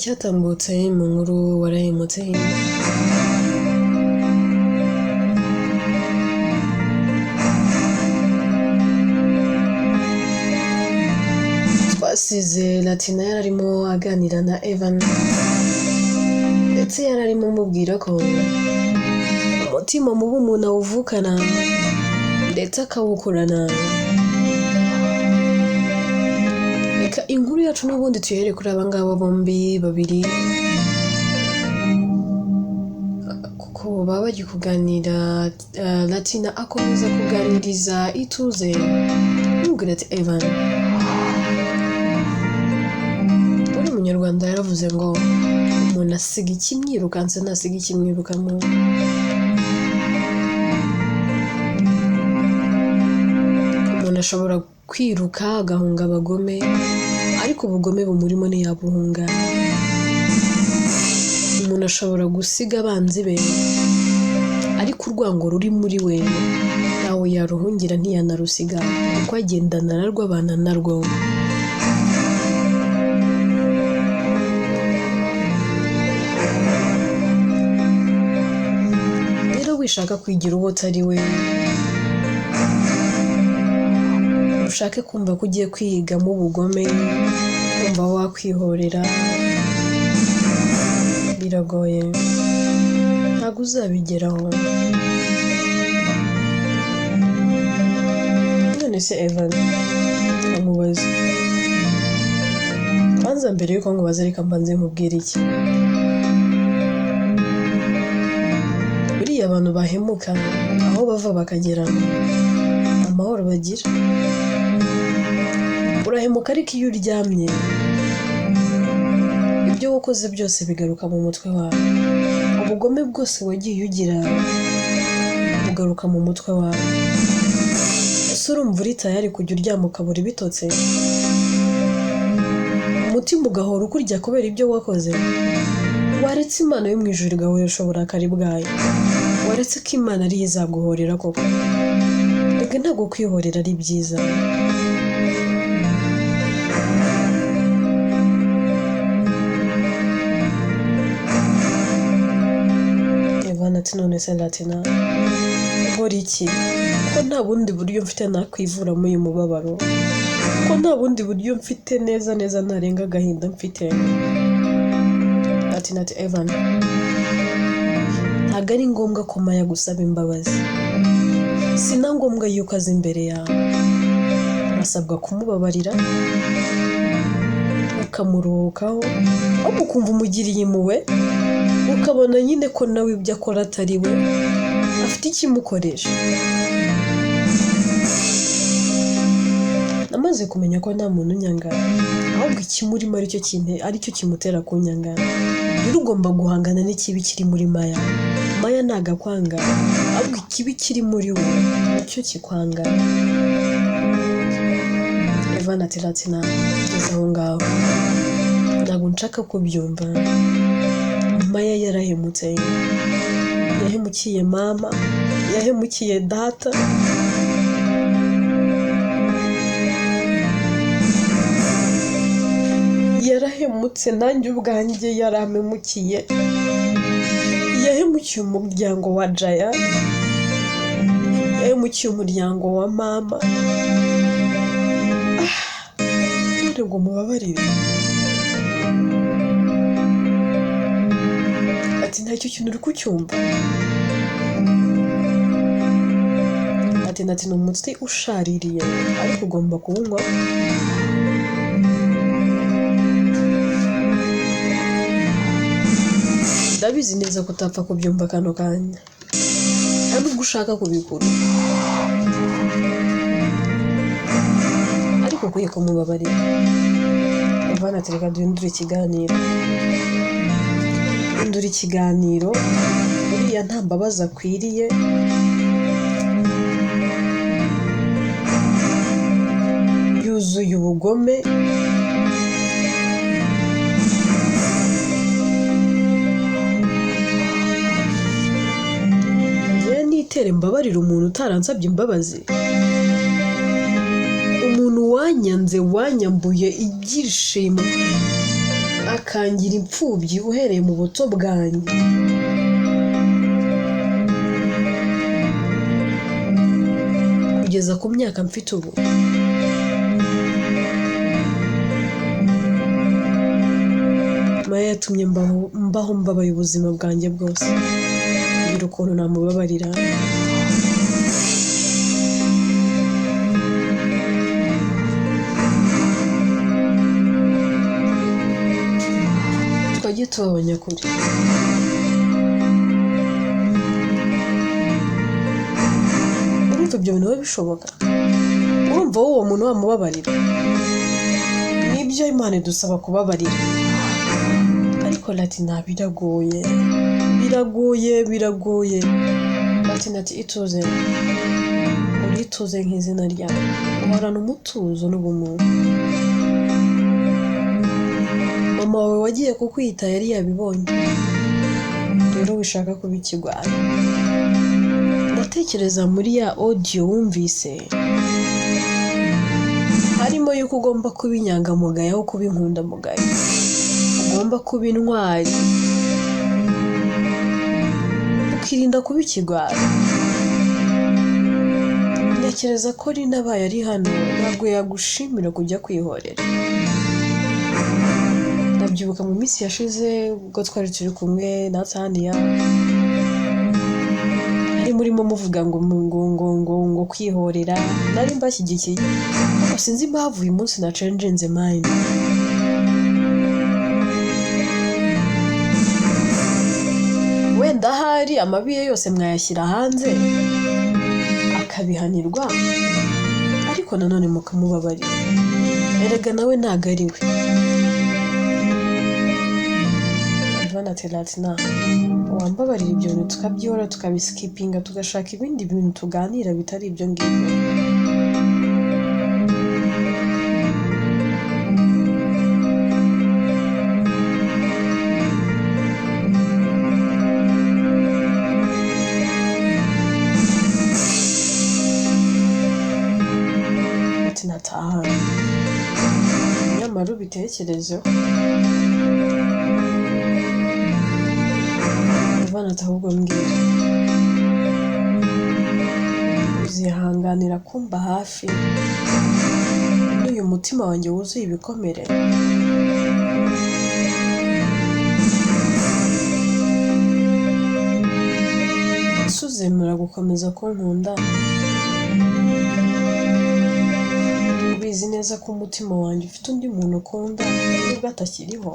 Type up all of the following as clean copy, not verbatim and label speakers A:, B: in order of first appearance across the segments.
A: Cyatambutse mu nkuru warahemutse. Twasize Latina yararimo aganira na Evan, ndetse yararimo amubwira ko umutima mubi umuntu awuvukana ndetse akawukurana. Reka inkuru yacu n'ubundi tuyihere kuri aba ngaba bombi babiri, kuko baba bagiye kuganira. Latina akomeza kuganiriza Ituze amubwira ati Evan, buri munyarwanda yaravuze ngo umuntu asiga ikimwirukanse ntasiga ikimwirukamo. Umuntu ashobora kwiruka agahunga abagome, ariko ubugome bumurimo ntiyabuhunga. Umuntu ashobora gusiga abanzi be, ariko urwango ruri muri we ntawe yaruhungira, ntiyanarusiga, kuko agendana narwo, abana narwo. Rero wishaka kwigira uwo utari we, ushake kumva ko ugiye kwiyigamo ubugome, kumva wakwihorera, biragoye, ntabwo uzabigeraho. None se Evan, amubaza, kwanza mbere yuko nkubaza reka mbanze nkubwire iki. Buriya abantu bahemuka aho bava bakagera amahoro bagira. Urahemuka ariko iyo uryamye ibyo wakoze byose bigaruka mu mutwe wawe. Ubugome bwose wagiye ugira bugaruka mu mutwe wawe. Ese urumva uri tayari kujya uryama ukabura ibitotsi? Umutima ugahora ukurya kubera ibyo wakoze? Waretse Imana yo mu ijuru igahoresha uburakari bwayo? Waretse ko Imana ariyo izaguhorera koko? Reka ntabwo kwihorera ari byiza. Evan ati none se Latina, nkora iki? Ko nta bundi buryo mfite nakwivuramo uyu mubabaro? Ko nta bundi buryo mfite neza neza narenga agahinda mfite? Latina ati Evan, ntabwo ari ngombwa ko Maya gusaba imbabazi. Si na ngombwa yuko aza imbere yawe. Urasabwa kumubabarira, ukamuruhukaho, ahubwo ukumva umugiriye impuhwe, ukabona nyine ko nawe ibyo akora atari we, afite ikimukoresha. Namaze kumenya ko nta muntu unyanga, ahubwo ikimurimo aricyo kimutera kunyanga. Rero ugomba guhangana n'ikibi kiri muri Maya. Maya ntago akwanga, ahubwo ikibi kiri muri we nicyo kikwanga. Evan ati Latina, ngeze aho ngaho ntabwo nshaka kubyumva. Maya yarahemutse, yahemukiye mama, yahemukiye data. Yarahemutse nanjye ubwanjye yarampemukiye. Yahemukiye umuryango wa Jaya, yahemukiye umuryango wa mama. None ngo mubabarire? Ati ntacyo kintu uri kucyumva? Ati ati ni umuti ushaririye ariko ugomba kuwunywa. Ndabizi neza ko utapfa kubyumva kano kanya, nta nubwo ushaka kubikura, ariko ukwiye kumubabarira. Evan ati reka duhindure ikiganiro. Hindura ikiganiro, uriya nta mbabazi akwiriye. Yuzuye ubugome. Njyewe nitere mbabarira umuntu utaransabye imbabazi, umuntu wanyanze, wanyambuye ibyishimo, akangira imfubyi uhereye mu buto bwanjye, kugeza ku myaka mfite ubu. Maya yatumye mbaho mbabaye ubuzima bwanjye bwose, ngira ukuntu namubabarira. Twagiye tuba abanyakuri, urumva ibyo bintu biba bishoboka? Urumva wowe uwo muntu wamubabarira? Nibyo Imana idusaba kubabarira, ariko Latina biragoye, biragoye, biragoye. Latina ati ituze, urituze nk'izina ryawe, uhorana umutuzo n'ubumuntu. Mama wawe wagiye kukwita yari yabibonye, rero wishaka kuba ikigwari. Ndatekereza muri ya audio wumvise harimo yuko ugomba kuba inyangamugayo aho kuba inkundamugayo, ugomba kuba intwari, ukirinda kuba ikigwari. Ntekereza ko Rina abaye ari hano ntabwo yagushimira kujya kwihorera. Ndabyibuka mu minsi yashize ubwo twari turi kumwe na Tania, hari murimo muvuga ngo ngo ngo ngo ngo kwihorera, nari mbashyigikiye, ariko sinzi impamvu uyu munsi na cenjinze mind. Wenda ahari amabi ye yose mwayashyira hanze akabihanirwa, ariko nanone mukamubabarira. Erega nawe ntago ari we. Ivan ati Latina, wambabarira ibyo bintu tukabyihora, tukabisikipinga, tugashaka ibindi bintu tuganira bitari ibyo ngibyo. Ati nataha, nyamara ubitekerezeho. Ivan ati ahubwo mbwira, uzihanganira kumba hafi n'uyu mutima wanjye wuzuye ibikomere? Ese uzemera gukomeza kunkunda ubizi neza ko umutima wanjye ufite undi muntu ukunda nubwo atakiriho?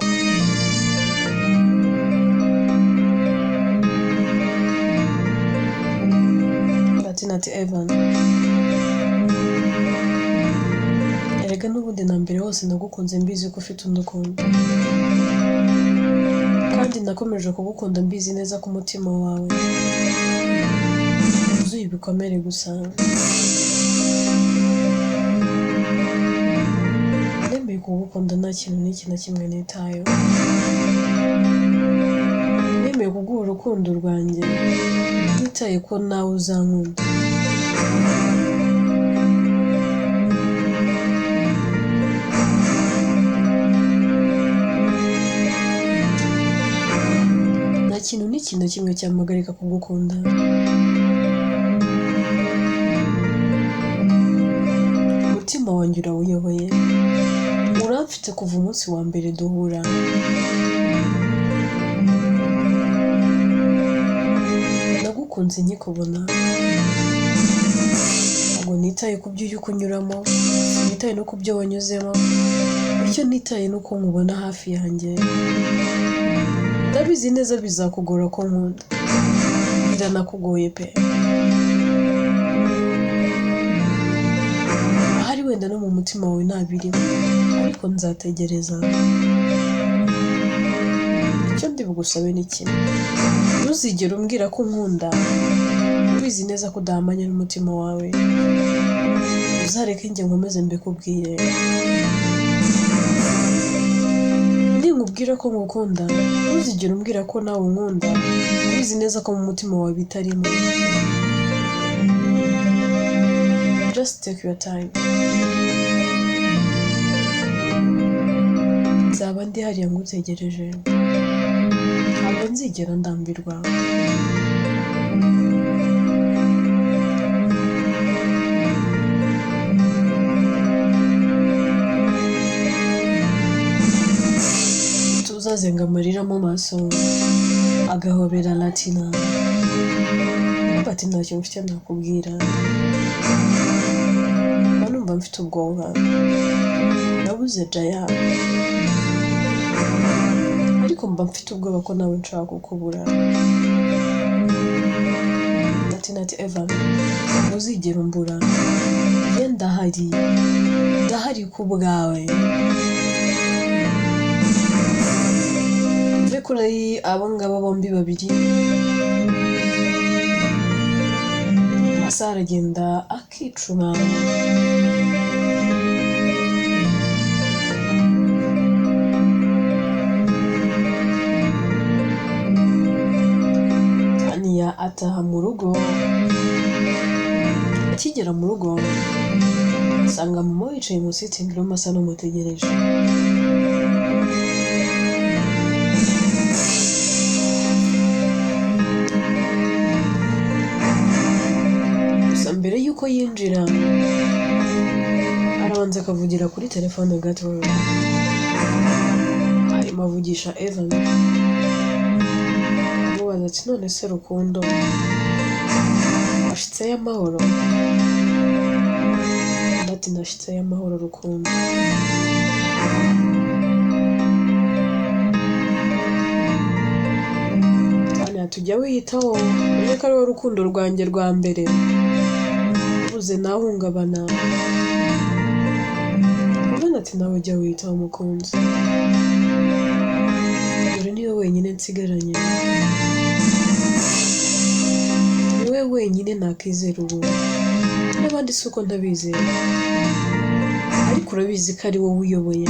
A: Latina ati Evan, erega n'ubundi na mbere hose nagukunze mbizi ko ufite undi ukunda, kandi nakomeje kugukunda mbizi neza ko umutima wawe wuzuye ibikomere gusa. Nemeye kugukunda nta kintu n'iki na kimwe nitayeho, nemeye kuguha urukundo rwanjye ntitaye ko nawe uzankunda. Nta kintu n'iki na kimwe cyampagarika kugukunda. Umutima wanjye urawuyoboye, uramfite kuva umunsi wa mbere duhura. Nagukunze nkikubona, ntabwo nitaye ku byo ujya kunyuramo, sinitaye no ku byo wanyuzemo, icyo nitaye ni uko nkubona hafi yanjye. Ndabizi neza bizakugora ko nkunda, biranakugoye pe. Ahari wenda no mu mutima wawe ntabirimo, ariko nzategereza. Icyo ndi bugusabe ni kimwe, ntuzigere umbwira ko unkunda ubizi neza ko udahamanya n'umutima wawe. Uzareke njye nkomeze mbikubwire. Ninkubwira ko ngukunda, ntuzigere umbwira ko nawe unkunda ubizi neza ko mu mutima wawe bitarimo. Just take your time. Nzaba ndi ndi hariya ngutegereje, ntabwo nzigera ndambirwa. Tuzazenga amarira mu maso, agahobera Latina. Ati ntacyo mfite nakubwira, mba numva mfite ubwoba, nabuze Jaya, ariko mba mfite ubwoba ko nawe nshaka kukubura. Latina ati Eva, ntuzigera umbura, njye ndahari, ndahari ku bwawe. Mve kuri abo ngabo bombi babiri, amasaha aragenda akicuma. Tania ataha mu rugo, akigera mu rugo asanga mama yicaye mu sitting room asa n'umutegereje. Gusa mbere y'uko yinjira arabanza akavugira kuri telefone gato, arimo avugisha Evan, amubaza ati none se Rukundo washitseyo amahoro? Undi ati ndashitseyo amahoro Rukundo. Tania ati ujya wiyitaho, umenye ko ari wowe rukundo rwanjye rwa mbere, ubuze nahungabana. Evan ati nawe ujya wiyitaho mukunzi, dore niwe wenyine nsigaranye, niwe wenyine nakwizera ubu, n'abandi si uko ntabizera, ariko urabizi ko ari wowe uyoboye.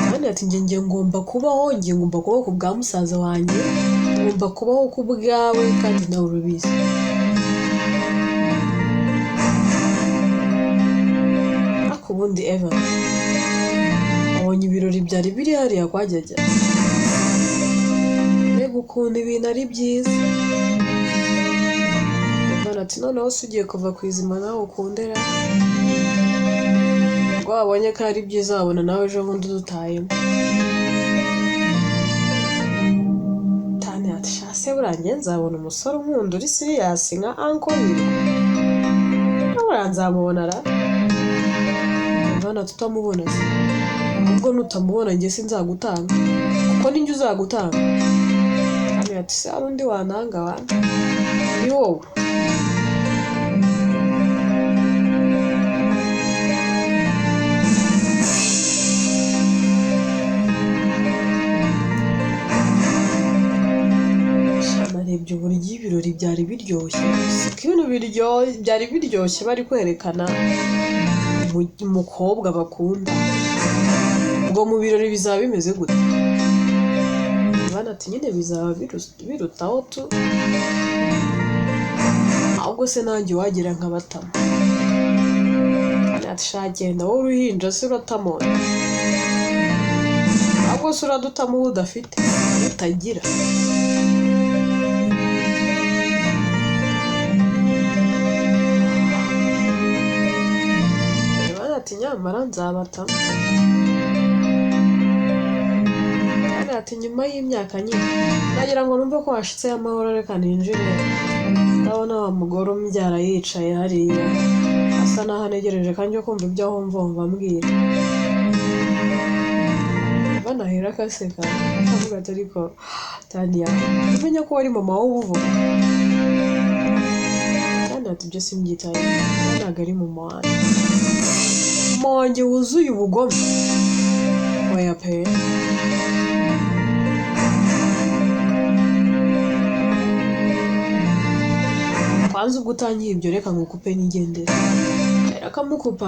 A: Kandi ati njye njye ngomba kubaho, njye ngomba kubaho ku bwa musaza wanjye, ngomba kubaho ku bwawe, kandi nawe urabizi. Ariko ubundi Eva, wabonye ibirori byari biri hariya kwa Jajya, mbega ukuntu ibintu ari byiza. Evan ati noneho se ugiye kuva ku izima nawe ukundera, ubwo wabonye ko ari byiza wabona nawe ejo bundi udutayemo. Tania ati sha se buriya njye nzabona umusore unkunda uri serious nka Uncle Hirwa, buriya nzamubona ra? Evan ati utamubona se, ubwo nutamubona njye sinzagutanga, kuko ninjye uzagutanga. Tania ati se hari undi wantanga wa? Ni wowe. Narebye uburyo ibirori byari biryoshye, siko ibintu byari biryoshye, bari kwerekana umukobwa bakunda, ubwo mu birori bizaba bimeze gute? Evan ati nyine bizaba birutaho tu, ahubwo se nanjye wagira nkabatama. Tania ati sha genda wowe uruhinja se uratamona, ahubwo se uradutama uwo udafite utagira. Evan ati nyamara nzabatama. Tania ati nyuma y'imyaka nyine nagira ngo numve ko washitseyo amahoro, reka ninjire, ndabona wa mugore umbyara yicaye hariya asa naho anegereje kandi yo kumva ibyo ahumva wumva ambwira. Evan ahera akaseka akavuga ati ariko Tania umenya ko wari mama wowe uvuga? Tania ati ibyo simbyitayeho, ntabwo ari mama wanjye, mama wanjye wuzuye ubugome, oya pe. Kwanza ubwo utangiye ibyo reka ngukupe nigendere. Ahera akamukupa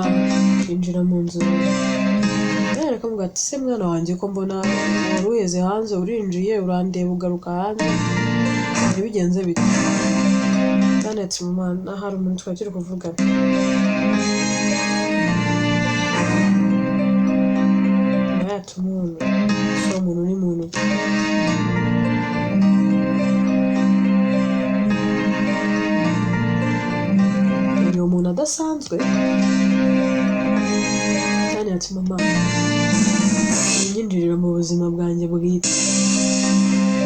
A: yinjira mu nzu. Ahera akamubwira ati se mwana wanjye ko mbona wari uheze hanze, urinjiye urandeba ugaruka hanze, ntibigenze bite? Tania ati mama hari umuntu twari turi kuvugana. Ati umuntu si uwo muntu ni muntu ki? Ni umuntu adasanzwe? Tani ati mama, winyinjirira mu buzima bwanjye bwite.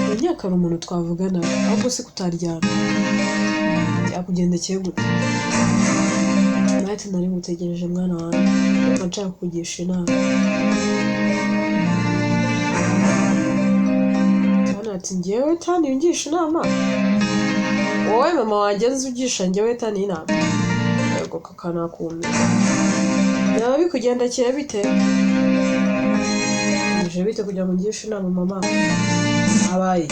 A: Mu myaka hari umuntu twavugana, ahubwo se kutaryama byakugendekeye gute? Nawe ati nari ngutegereje mwana wanjye, ndumva nshaka kukugisha inama. Tani ati njyewe Tani ungisha inama? Wowe mama wanjye nzi ugisha njyewe Tani inama? Yego kaka nakumira. Byaba bikugendekeye bite? Bije bite kugira ngo ungishe inama mama? Abaye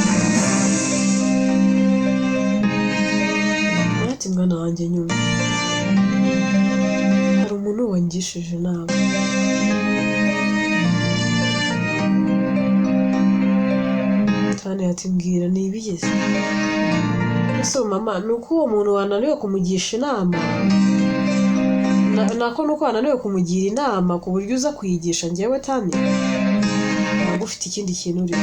A: ati mwana wanjye nyuma hari umuntu wangishije inama. Tani ati mbwira ni ibigeze. Ese mama ni uko uwo muntu wananiwe kumugisha inama? Nako nuko wananiwe kumugira inama ku buryo uza kuyigisha njyewe Tani? Ntabwo ufite ikindi kintu uri.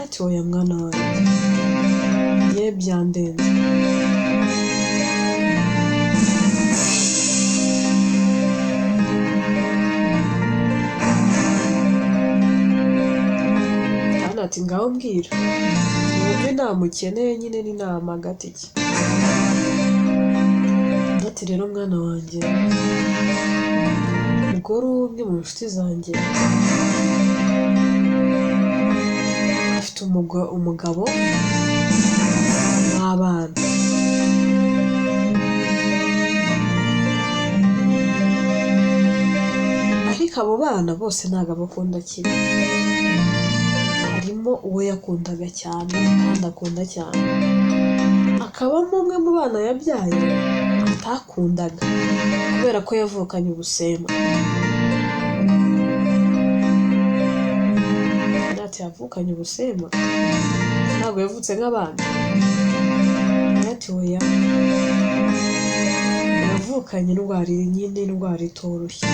A: Ati oya mwana wanjye, ye byandenze. Tani ati ngaho mbwira, wumve inama ukeneye nyine ni inama gatike. Ati rero mwana wanjye, umugore umwe mu nshuti zanjye afite umugabo n'abana. Ariko abo bana bose ntabwo abakunda kimwe. Harimo uwo yakundaga cyane kandi akunda cyane, akabamo umwe mu bana yabyaye atakundaga kubera ko yavukanye ubusembwa. Ati yavukanye ubusembwa, ntabwo yavutse nk'abandi. Ati oya, yavukanye indwara nyine, indwara itoroshye.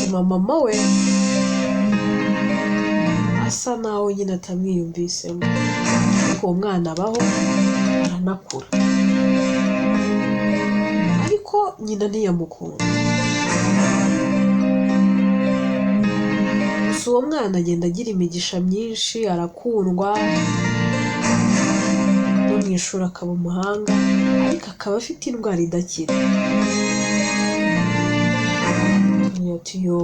A: Bituma mama we asa naho nyine atamwiyumvisemo, ariko uwo mwana abaho aranakura, ariko nyina ntiyamukunda. Gusa uwo mwana agenda agira imigisha myinshi, arakundwa no mu ishuri akaba umuhanga, ariko akaba afite indwara idakira. Ati yo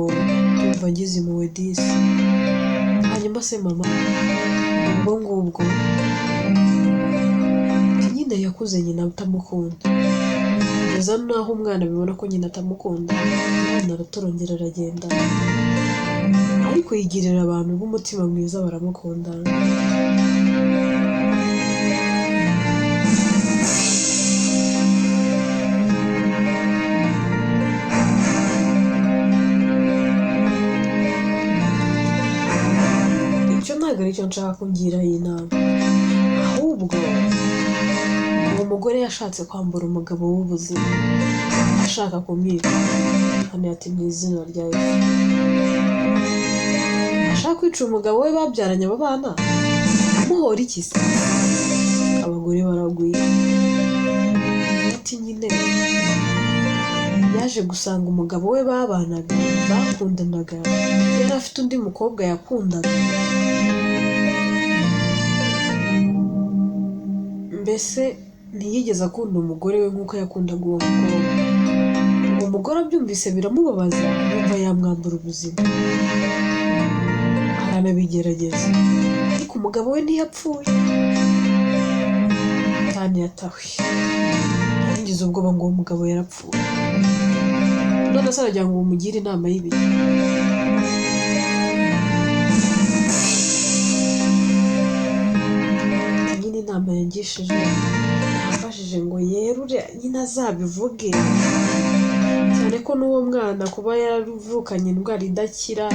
A: ndumva ngize impuhwe disi. Hanyuma se mama, ubwo ngubwo nyine yakuze nyina atamukunda, kugeza n'aho umwana abibona ko nyina atamukunda, umwana aratorongera aragenda, ariko yigirira abantu b'umutima mwiza baramukunda. Icyo ntabwo aricyo nshaka kugira iyi nama, ahubwo uwo mugore yashatse kwambura umugabo w'ubuzima, ashaka kumwica. Hano ati mu izina rya Yesu. Ashaka kwica umugabo we babyaranye abo bana, amuhora iki se? Abagore baragwira. Ati nyine yaje gusanga umugabo we babanaga, bakundanaga, yari afite undi mukobwa yakundaga. Mbese ntiyigeze akunda umugore we nk'uko yakundaga uwo mukobwa. Uwo mugore abyumvise biramubabaza, yumva yamwambura ubuzima, aranabigerageza, ariko umugabo we ntiyapfuye. Tani yatawe, ngize ubwoba ngo uwo mugabo yarapfuye. None se aragira ngo umugire inama y'ibiki? Nyine inama yangishije, yamfashije ngo yerure nyine azabivuge, cyane ko n'uwo mwana kuba yaravukanye indwara idakira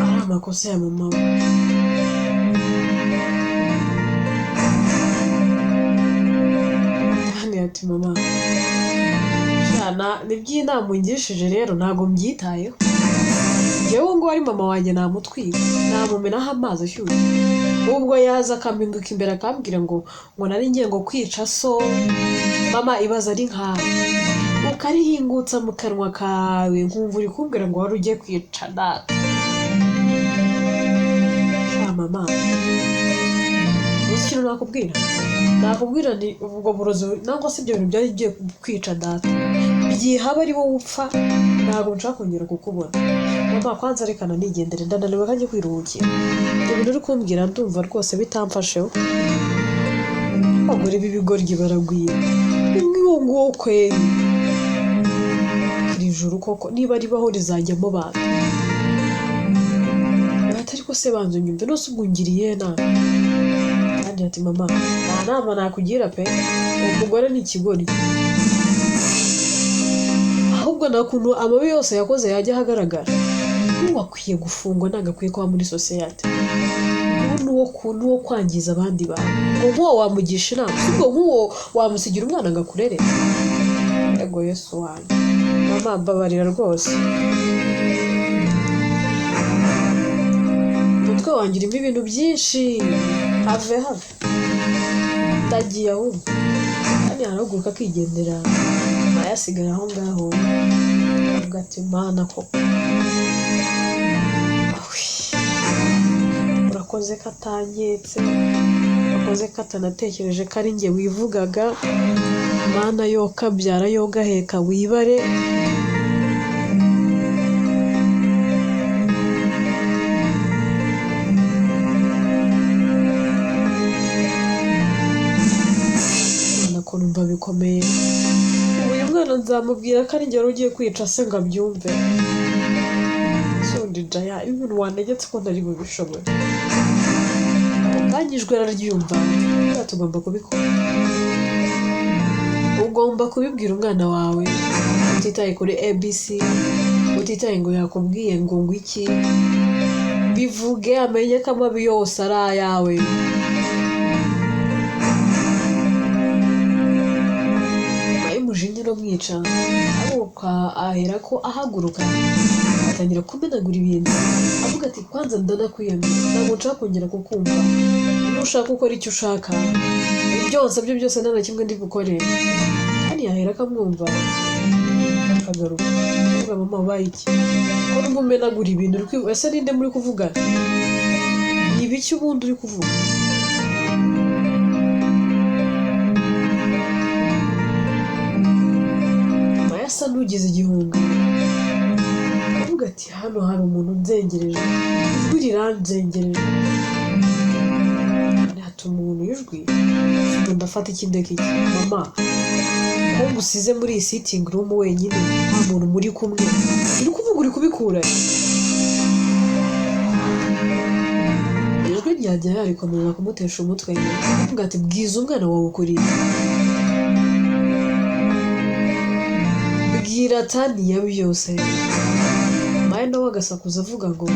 A: ari amakosa ya mama we. Tani ati mama, sha Mwana, n'iby'inama ungishije rero ntabwo mbyitayeho. Njyewe ngo ari mama wanjye namutwika, namumenaho amazi ashyushye. Ubwo yaza akampinguka imbere akambwira ngo nari ngiye ngo kwica so. Mama, ibaza ari nkawe ukarihingutsa mu kanwa kawe nkumva uri kumbwira ngo wari ugiye kwica data. Sha mama, uzi ikintu nakubwira? Nakubwira ni ubwo burozi nangwa se ibyo bintu byari bigiye kwica data, byihaba ari wowe upfa, ntabwo nshaka kongera kukubona. Mama, kwanza reka nigendere, ndananiwe kajye kwiruhukira. Ibyo bintu uri kumbwira ndumva rwose bitamfasheho. Abagore b'ibigoryi baragwira. Nk'uwo nguwo kweri. Iri juru koko niba ribaho rizajyamo bantu. Ati ariko se banza unyumve, nose ubwo ungiriye inama? Kandi ati mama, nta nama nakugira pe, uwo mugore ni ikigoryi. Ahubwo nta kuntu amabi yose yakoze yajya ahagaragara. N'uwo akwiye gufungwa, ntabwo akwiye kuba muri sosiyete. Uwo ni uwo kwangiza abandi bantu. Ngo nk'uwo wamugisha inama, si ubwo nk'uwo wamusigira umwana ngo akurere? Yego Yesu wanjye. Mama, mbabarira rwose. Umutwe wanjye urimo ibintu byinshi. Have have. Ndagiye ahubwo. Kandi arahaguruka akigendera. Maya asigara aho ngaho. Avuga ati Mana koko. Urakoze ko atanketse, urakoze ko atanatekereje ko ari njye wivugaga. Mana yo kabyara yo gaheka wibare. Mana ko numva bikomeye. Uyu mwana nzamubwira ko ari njye wari ugiye kwica se ngo abyumve. Sundi jaya, ibintu wantegetse ko ntari bubishobore. Ako kanya ijwi araryumva, buriya tugomba kubikora. Ugomba kubibwira umwana wawe, utitaye kuri ABC, utitaye ngo yakubwiye ngo iki, bivuge amenye ko amabi yose ari ayawe. Umujinya uramwica, aruka ahera ko ahaguruka atangira kumenagura ibintu, avuga ati kwanza ndanakwiyamye, ntabwo nshaka kongera kukumva, nushaka ukora icyo ushaka, ibyo wansabye byose nta na kimwe ndi bukore. Kandi yahera akamwumva akagaruka avuga mama wabaye iki, ko numva umenagura ibintu, ese ninde muri kuvugana, ni ibiki ubundi uri kuvuga? Maya asa n'ugize igihunga, avuga ati hano hari umuntu unzengereje, ijwi riranzengereje. Ati umuntu ijwi, ubwo ndafata iki ndeka iki? Mama, ko ngusize muri iyi sitting room wenyine, nta muntu muri kumwe, uri kuvuga uri kubikura? Ijwi ryajya rikomeza kumutesha umutwe, avuga ati bwiza umwana wawe ukuri, bwira Taniya byose. Maya nawe agasakuza avuga ngo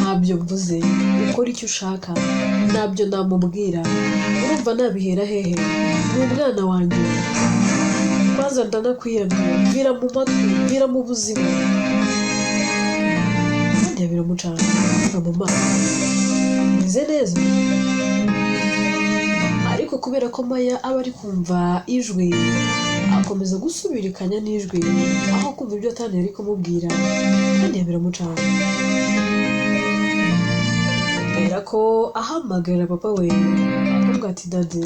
A: ntabyo mvuze, ukora icyo ushaka, ntabyo namubwira, urumva nabihera hehe, ni umwana wanjye, kwanza ndanakwiyamye, mvira mu matwi, mvira mu buzima. Kandi biramucanga, avuga mama meze neza. Ariko kubera ko Maya aba ari kumva ijwi, akomeza gusubirikanya n'ijwi aho kumva ibyo Taniya ari kumubwira, kandi biramucanga. Kubera ko ahamagara papa we akamubwira ati dadi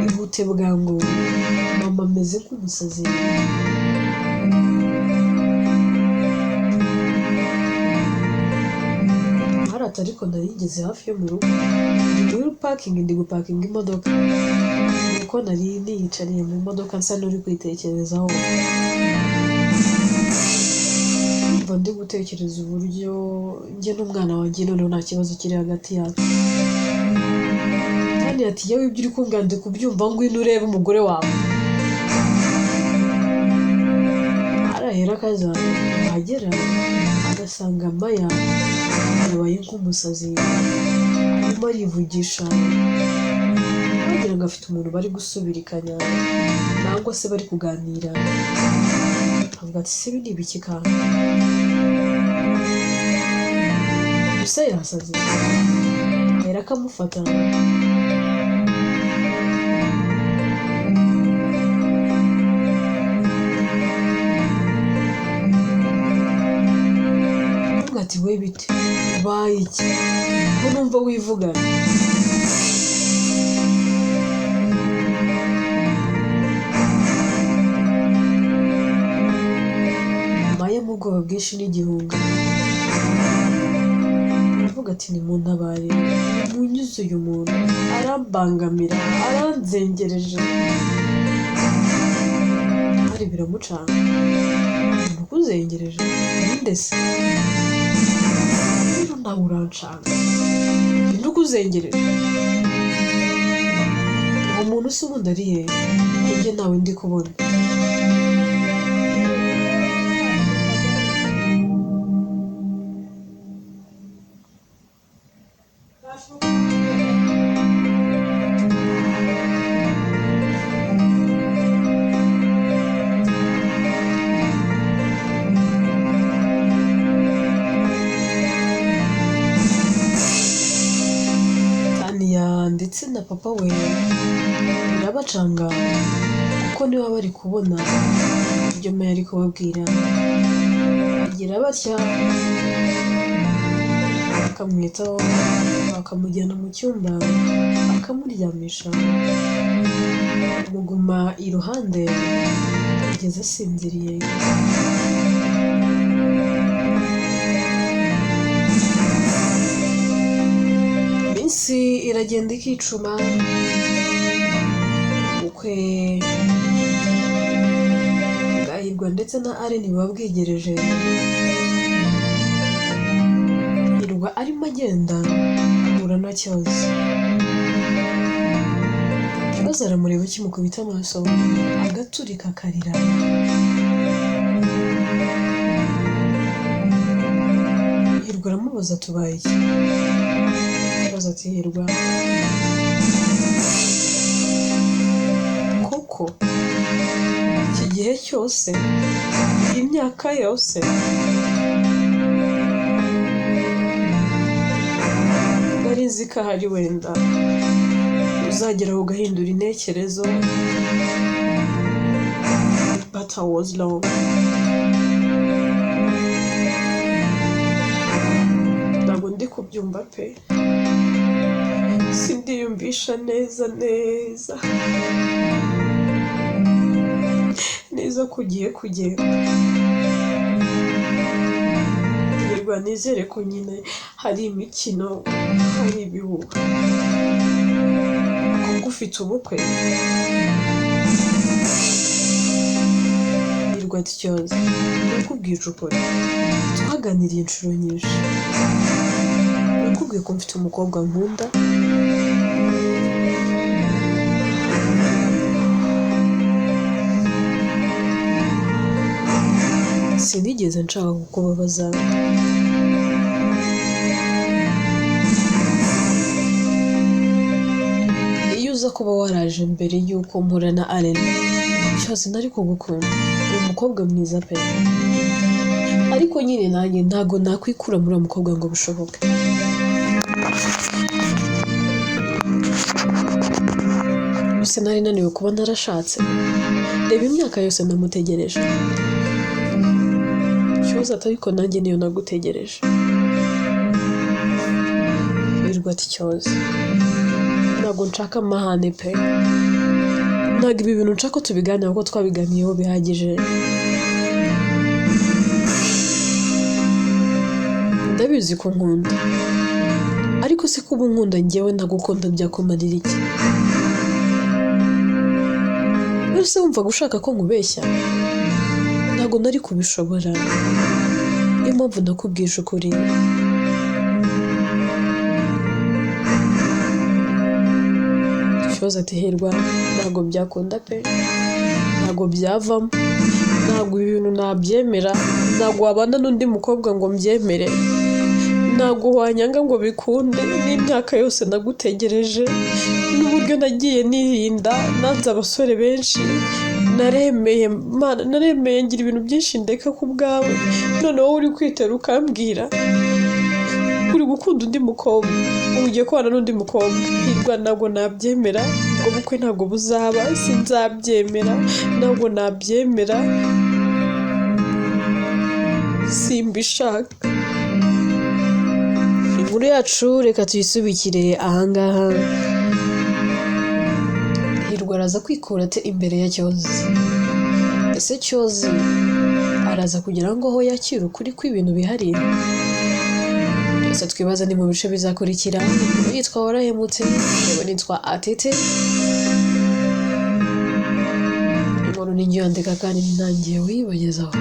A: ihute bwangu, mama ameze nk'umusazi. Harata ariko narigeze hafi yo mu rugo, ndi muri parking, ndi gupakinga imodoka, nuko nari niyicariye mu modoka nsa n'uri kwitekerezaho, mba ndi gutekereza uburyo njye n'umwana wanjye noneho nta kibazo kiri hagati yacu. Kandi ati yewe ibyo uri kumbwira ndi kubyumva, ngwino urebe umugore wawe. Arahera akaza yahagera agasanga Maya yabaye nk'umusazi, arimo arivugisha, wagira ngo afite umuntu bari gusubirikanya cyangwa se bari kuganira. Aravuga ati: "Se ibi ni ibiki kandi? Gusa yasaze." Ahera akamufata. Aravuga ati: "We bite? Ubaye iki ko numva wivugana?" Maya mu bwoba bwinshi n'igihunga aravuga ati: "Nimuntabare, munyuze, uyu muntu arambangamira, aranzengereje." Hari biramucanga: "Umuntu ukuzengereje ninde se rero? Nawe urancanga, ninde ukuzengereje? Uwo muntu se ubundi ari hehe ko njye nawe ndi kubona?" Taniya ndetse na papa we birabacanga, kuko niba bari kubona ibyo Maya ari kubabwira, bagira batya bakamwitaho, bakamujyana mu cyumba, bakamuryamisha, bamuguma iruhande kugeza asinziriye. Iminsi iragenda ikicuma, ubukwe bwa Hirwa ndetse na Allen buba bwegereje. Hirwa arimo agenda ahura na Cyozi. Cyozi aramureba, kimukubita amaso agaturika akarira. Hirwa aramubaza: "Tubaye iki?" Cyozi ati: "Hirwa, koko iki gihe cyose, iyi myaka yose, nari nzi ko ahari wenda uzageraho ugahindura intekerezo, but I was wrong. Ntabwo ndi kubyumva pe, sindiyumvisha neza neza neza ko ugiye kugenda. Hirwa, nizere ko nyine hari imikino, hari ibihuha, kuko ufite ubukwe." Hirwa ati: "Cyozi, ndakubwije ukuri, twaganiriye inshuro nyinshi, nakubwiye ko mfite umukobwa nkunda. Sinigeze nshaka kukubabaza. Iyo uza kuba waraje mbere y'uko mpura na Allen, cyose nari kugukunda, uri umukobwa mwiza pe. Ariko nyine nanjye ntabwo nakwikura muri uwo mukobwa ngo bishoboke. Gusa nari naniwe kuba narashatse. Reba imyaka yose namutegereje." Ikibazo ati: "Ariko nanjye niyo nagutegereje." Hirwa ati: "Cyozi, ntabwo nshaka amahane pe, ntabwo ibi bintu nshaka ko tubiganira kuko twabiganiyeho bihagije. Ndabizi ko nkunda, ariko se kuba unkunda njyewe ntagukunda byakumarira iki? Ese wumvaga ushaka ko nkubeshya? Ntabwo nari kubishobora, niyo mpamvu nakubwije ukuri." Ikibazo ati: "Hirwa, ntabwo byakunda pe, ntabwo byavamo, ntabwo ibi bintu nabyemera, ntabwo wabana n'undi mukobwa ngo mbyemere, ntabwo wanyanga ngo bikunde. N'imyaka yose nagutegereje, n'uburyo nagiye nirinda, nanze abasore benshi, Naremeye Mana, naremeye ngira ibintu byinshi ndeka ku bwawe, none wowe uri kwitera ukambwira uri gukunda undi mukobwa, ubu ugiye kubana n'undi mukobwa. Hirwa, ntabwo nabyemera, ubwo bukwe ntabwo buzaba, sinzabyemera, ntabwo nabyemera, simbishaka. Inkuru yacu reka tuyisubikire ahangaha. Hirwa araza kwikura ate imbere ya Cyozi? Ese Cyozi araza kugira ngo aho yakira ukuri kw'ibintu bihari? Byose twibaza ni mu bice bizakurikira. Inkuru yitwa Warahemutse, yewe nitwa Atete. Inkuru ni njye uyandika kandi ntangiye uyibagezaho.